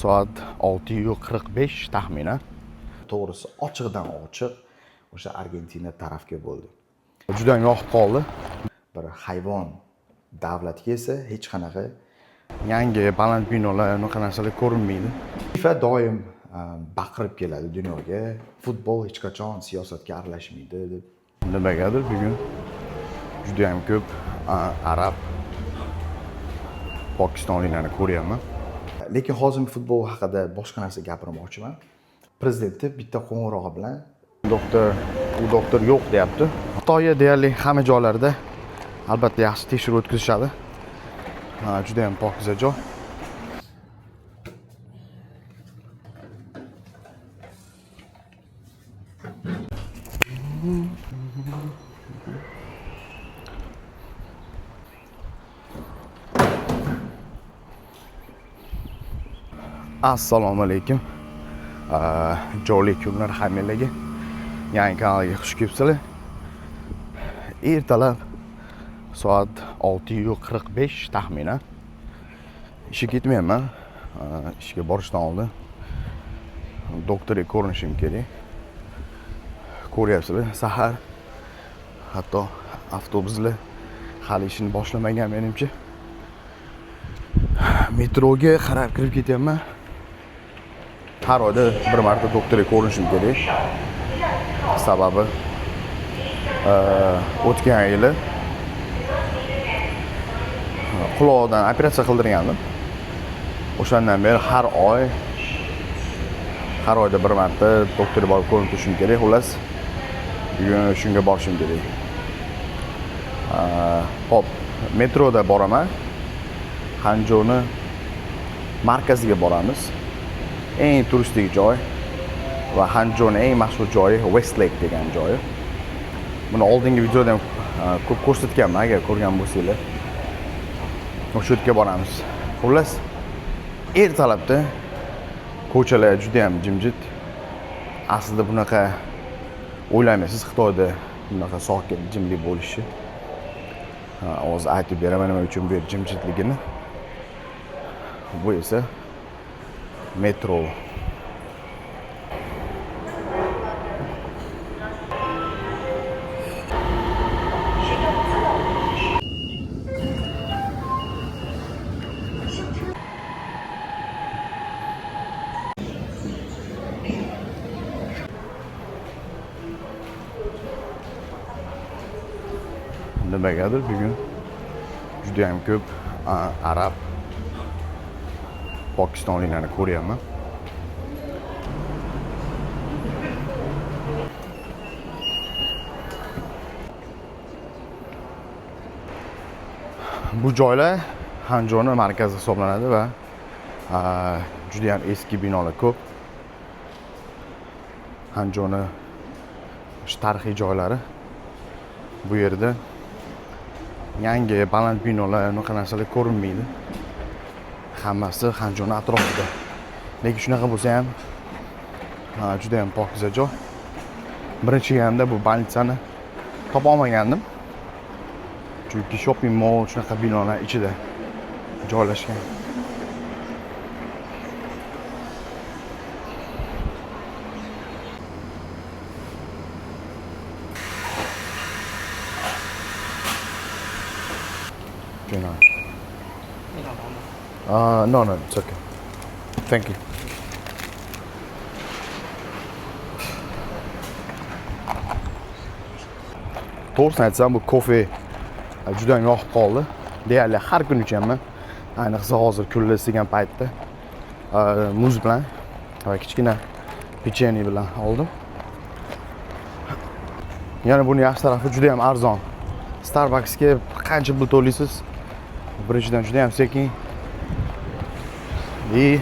Soat 6:45 taxminan. To'g'risi, ochiqdan ochiq o'sha Argentina tarafga bo'ldi. Juda ham yoqib qoldi. Bir hayvon davlatga esa hech qanaqa Yangi baland binolar, unaqa narsalar ko'rinmaydi. FIFA doim baqirib keladi dunyoga. Futbol hech qachon siyosatga aralashmaydi deb. Nimagadir bugun juda ham ko'p arab, pokistonliklarni ko'ryapman. Lekin hozir futbol haqida boshqa narsa gapirmoqchiman. Prezidentni bitta qo'ng'irog'i bilan Doktor, u doktor yo'q deyapti. Xitoyda deyarli hamma joylarda albatta yaxshi tekshiruv o'tkazishadi. Ha, juda ham pokiza joy. Assalomu alaykum. Jonli kunlar hammanglarga. Yangi kanalga xush kelibsizlar. Ertalab soat 6:45 taxminan. Ishga ketmayapman. Ishga borishdan oldin doktorga ko'rinishim kerak. Ko'ryapsizlar, sahar, hatto avtobuslar hali ishini boshlamagan menimcha. Metroga qarab kirib ketyapman. Har oyda bir marta doktorga ko'rinishim kerak. Sababi o'tgan yili quloqdan operatsiya qildirgandim. O'shandan beri har oyda bir marta doktorga borib ko'rinib turishim kerak. Xullas, bugun shunga borishim kerak. Xo'p, metroda boraman. Xanjoni markaziga boramiz. Eng turistik joy va Xanjoni eng mashhur joyi West Lake degan joyi. Buni oldingi videoda ham ko'p ko'rsatganman, agar ko'rgan bo'lsanglar. O'sha yerga boramiz. Xullas, ertalabda ko'chalar juda ham jimjit. Aslida bunaqa o'ylamaysiz Xitoyda bunaqa sokin, jimlik bo'lishi. Hozir aytib beraman nima uchun bu yer jimjitligini. Bu esa metro. Nimagadir bugun juda ham ko'p arab, pokistonliklarni ko'ryapman. Bu joylar Xanjoni markazi hisoblanadi va juda ham eski binolar ko'p. Xanjoni shu tarixiy joylari. Bu yerda yangi baland binolar, unaqa narsalar ko'rinmaydi. Hammasi Xanjoni atrofida. Lekin shunaqa bo'lsa ham, juda ham pokiza joy. Birinchi kelganimda bu больницani topa olmagandim. Chunki shopping mall shunaqa binolar ichida joylashgan. No, no, it's okay. Thank you. To'g'risini aytsam, bu kofe juda ham yoqib qoldi. Deyarli har kuni ichaman. Ayniqsa hozir kunlar isigan paytda, muz bilan va kichkina pechenye bilan oldim. Yana buni yaxshi tarafi juda ham arzon. Starbucksga qancha pul to'laysiz? Birinchidan juda ham sekin. И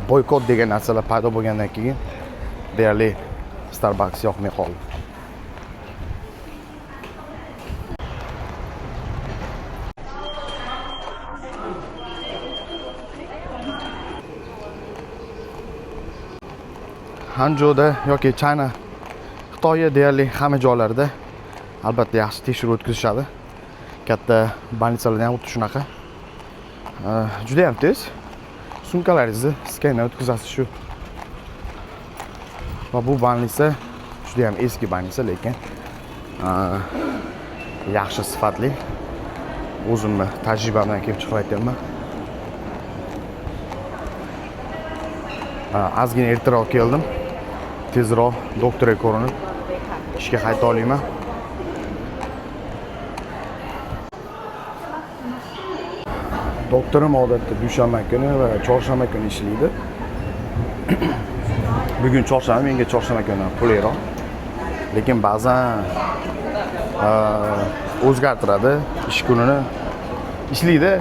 boykot degan narsalar paydo bo'lgandan keyin deyarli Starbucks yoqmay qoldi. Hanzhouda yoki China, Xitoyda deyarli hamma joylarda albatta yaxshi tekshiruv o'tkazishadi. Katta больницаlarda ham xuddi shunaqa. Juda ham tez. Sumkalaringizni skandan o'tkazasiz shu. Va bu больница juda ham eski больница, lekin yaxshi sifatli. O'zimni tajribamdan kelib chiqib aytyapman. Ozgina ertaroq keldim. Tezroq doktorga ko'rinib ishga qayta olayman. Doktorim odatda dushanba kuni va chorshanba kuni ishlaydi. Bugun chorshanba, menga chorshanba kuni qulayroq. Lekin ba'zan o'zgartiradi ish kunini. Ishlaydi,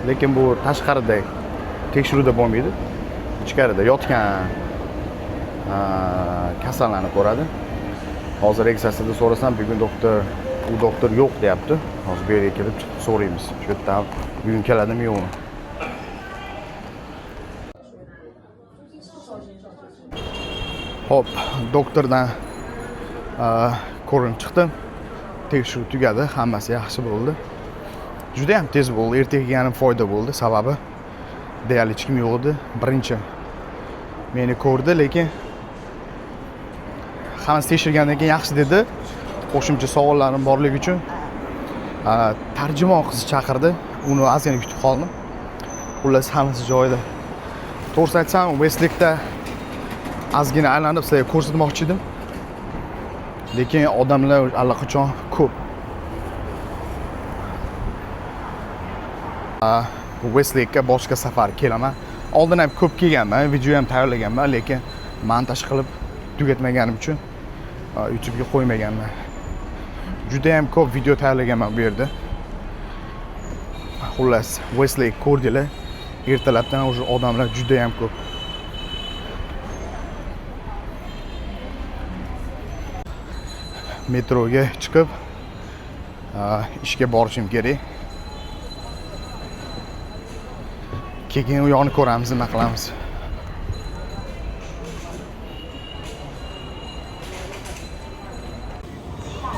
lekin bu tashqarida tekshiruvda bo'lmaydi. Ichkarida yotgan kasallarni ko'radi. Hozir registratsiyada so'rasam, bugun doktor, u doktor yo'q deyapti. Hozir bu yerga kelib chiqib so'raymiz. Shu yerdan bugun keladimi yo'qmi? Xo'p, doktordan ko'rinib chiqdim. Tekshiruv tugadi, hammasi yaxshi bo'ldi. Juda ham tez bo'ldi, ertaga kelganim foyda bo'ldi, sababi deyarli hech kim yo'q edi. Birinchi meni ko'rdi, lekin hammasi tekshirgandan keyin yaxshi dedi. Qo'shimcha savollarim borligi uchun tarjimon qizni chaqirdi. Uni ozgina kutib qoldim. Xullas, hammasi joyida. To'g'risini aytsam, Westlake'da ozgina aylanib sizlarga ko'rsatmoqchi edim. Lekin odamlar allaqachon ko'p. Westlake'ga boshqa safar kelaman. Oldin ham ko'p kelganman, video ham tayyorlaganman, lekin montaj qilib tugatmaganim uchun YouTube'ga qo'ymaganman. Juda ham ko'p video tayyorlaganman bu yerda. Xullas, Westlake ko'rdinglar. Ertalabdan уже odamlar juda ham ko'p. Metroga chiqib, ishga borishim kerak. Keyin u yoqni ko'ramiz, nima qilamiz.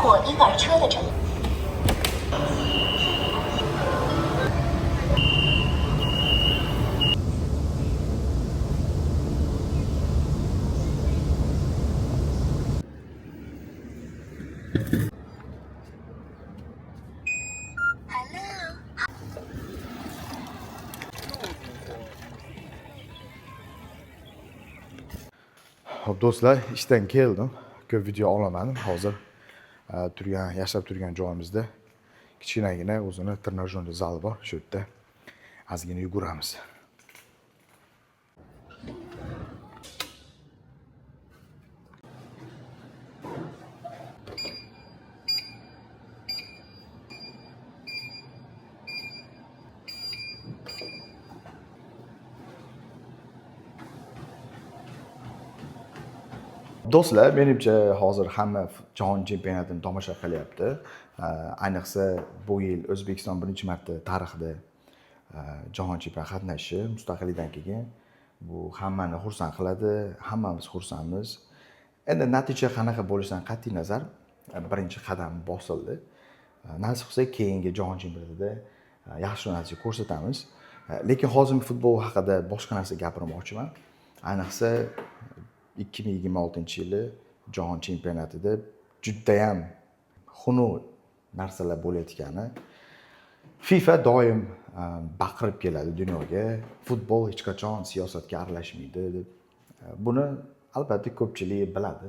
或婴儿车的乘 Xo'p, do'stlar, ishdan keldim. Ko'p video olamadim. Hozir yashab turgan joyimizda kichkinagina o'zini trenajyorli zali bor. Shu yerda ozgina yuguramiz. Do'stlar, menimcha hozir hamma jahon chempionatini tomosha qilyapti. Ayniqsa bu yil O'zbekiston birinchi marta tarixda jahon chempionati qatnashishi mustaqillikdan keyin bu hammani xursand qiladi, hammamiz xursandmiz. Endi natija qanaqa bo'lishidan qat'iy nazar, birinchi qadam bosildi. Nasib qilsa keyingi jahon chempionatida yaxshi natija ko'rsatamiz. Lekin hozir futbol haqida boshqa narsa gapirmoqchiman. Ayniqsa 2026-yili jahon chempionatida judayam xunuk narsalar bo'layotgani. FIFA doim baqirib keladi dunyoga, futbol hech qachon siyosatga aralashmaydi deb. Buni albatta ko'pchilik biladi,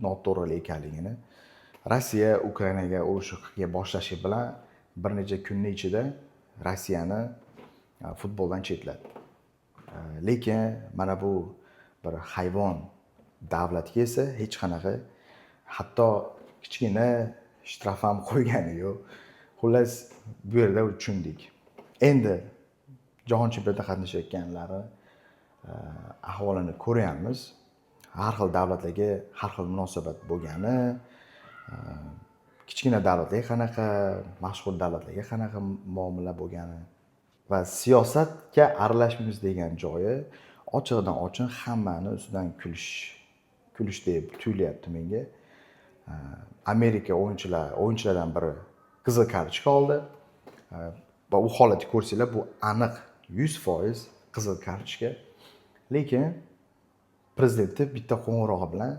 noto'g'ri ekanligini. Rossiya Ukrainaga urushga boshlashi bilan bir necha kunning ichida Rossiyani futboldan chetlatdi. Lekin mana bu bir hayvon davlatga esa hech qanaqa, hatto kichkina shtraf ham qo'ygani yo'q. Xullas, bu yerda tushundik. Endi jahon chempionatida qatnashayotganlari ahvolini ko'ryapmiz. Har xil davlatlarga har xil munosabat bo'lgani, kichkina davlatlarga qanaqa, mashhur davlatlarga qanaqa muomala bo'lgani va siyosatga aralashmaymiz degan joyi ochiqdan ochiq hammani ustidan kulish deb tuyulyapti menga. Amerika o'yinchilardan biri qizil kartochka oldi. Va u holatni ko'rsanglar, bu aniq 100% qizil kartochka, lekin prezidentni bitta qo'ng'irog'i bilan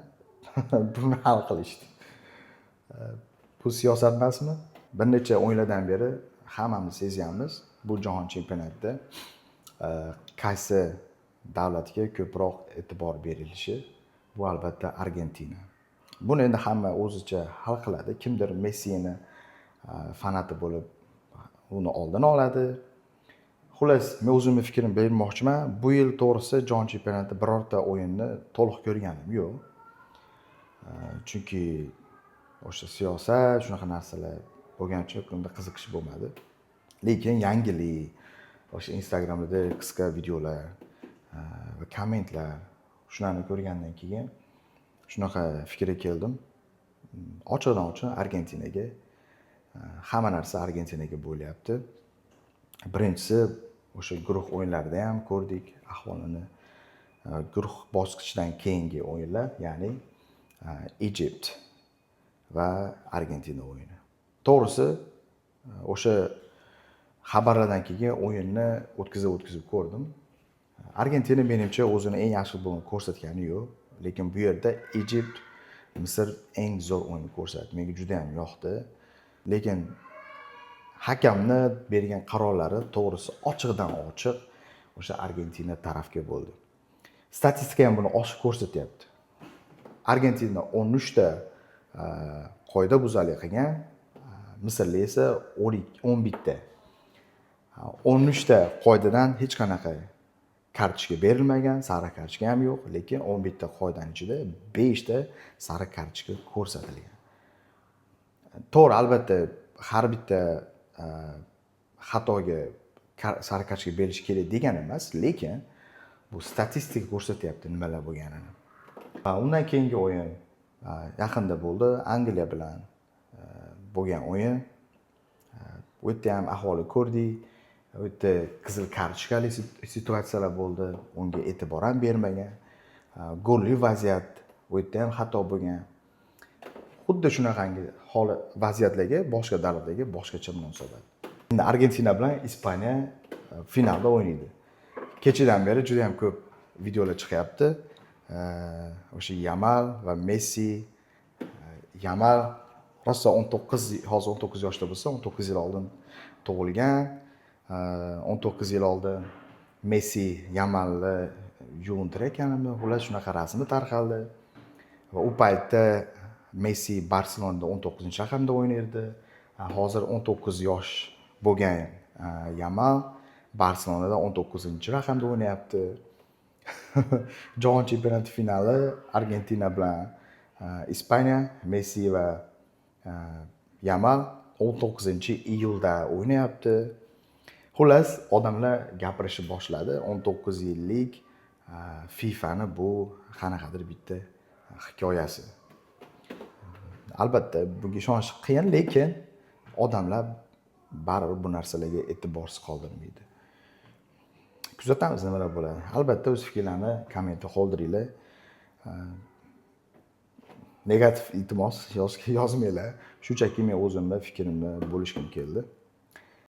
buni hal qilishdi. Bu siyosat emasmi? Bir necha o'yinlardan beri hammamiz sezyapmiz, bu jahon chempionatida qaysi davlatga ko'proq e'tibor berilishi, bu albatta Argentina. Buni endi hamma o'zicha hal qiladi. Kimdir Messini fanati bo'lib, uni oldini oladi. Xullas, men o'zimni fikrimni bermoqchiman. Bu yil, to'g'risi, jahon chempionatida birorta o'yinni to'liq ko'rganim yo'q. Chunki o'sha siyosat, shunaqa narsalar bo'lgani uchun unda qiziqish bo'lmadi. Lekin yangilik, o'sha Instagramda qisqa videolar va kommentlar, shularni ko'rgandan keyin shunaqa fikrga keldim. Ochiqdan ochiq Argentinaga, hamma narsa Argentinaga bo'lyapti. Birinchisi, o'sha guruh o'yinlarida ham ko'rdik ahvolini. Guruh bosqichidan keyingi o'yinlar, ya'ni Egypt va Argentina o'yini. To'g'risi, o'sha xabarlardan keyin o'yinni o'tkazib o'tkazib ko'rdim. Argentina, menimcha, o'zini eng yaxshi futbolini ko'rsatgani yo'q, lekin bu yerda Egypt, Misr eng zo'r o'yin ko'rsatdi, menga juda yam yoqdi. Lekin hakamni bergan qarorlari, to'g'risi, ochiqdan ochiq o'sha Argentina tarafga bo'ldi. Statistika ham buni ochiq ko'rsatyapti. Argentina 13 ta qoida buzarlik qilgan, misrlik esa 11 ta. 13 ta qoidadan hech qanaqa kartochka berilmagan, sariq kartochka ham yo'q, lekin 11 ta qoidani ichida beshta sariq kartochka ko'rsatilgan. To'g'ri, albatta, har bitta xatoga sariq kartochka berish kerak degani emas, lekin bu statistika ko'rsatyapti nimalar bo'lganini. Undan keyingi o'yin yaqinda bo'ldi, Angliya bilan bo'lgan o'yin. U yerda ham ahvolni ko'rdik. U yerda qizil kartochkali situatsiyalar bo'ldi, unga e'tibor ham bermagan. Golli vaziyat, u yerda ham xato bo'lgan. Xuddi shunaqangi holat, vaziyatlarga boshqa davlatlarga boshqacha munosabat. Endi Argentina bilan Ispaniya finalda o'ynaydi. Kechadan beri juda yam ko'p videolar chiqyapti. O'sha Yamal va Messi. Yamal rosa 19, hozir 19 yoshda bo'lsa, 19 yil oldin tug'ilgan. 19 yil oldin Messi Yamalni yuvintirayotganimi, xullas, shunaqa rasmi tarqaldi va u paytda Messi Barselonada 19 raqamda o'ynardi. Hozir 19 yosh bo'lgan Yamal Barselonada 19 raqamda o'ynayapti. Jahon chempionati finali Argentina bilan Ispaniya, Messi va Yamal 19 iyulda o'ynayapti. Xullas, odamlar gapirishni boshladi. 19 yillik FIFAni bu qanaqadir bitta hikoyasi. Albatta, bunga ishonish qiyin, lekin odamlar baribir bu narsalarga e'tiborsiz qoldirmaydi. Kuzatamiz, nimalar bo'ladi. Albatta, o'z fikrlarni kommentda qoldiringlar. Negativ, iltimos, yozmanglar. Shunchaki men o'zimni fikrimni bo'lishgim keldi.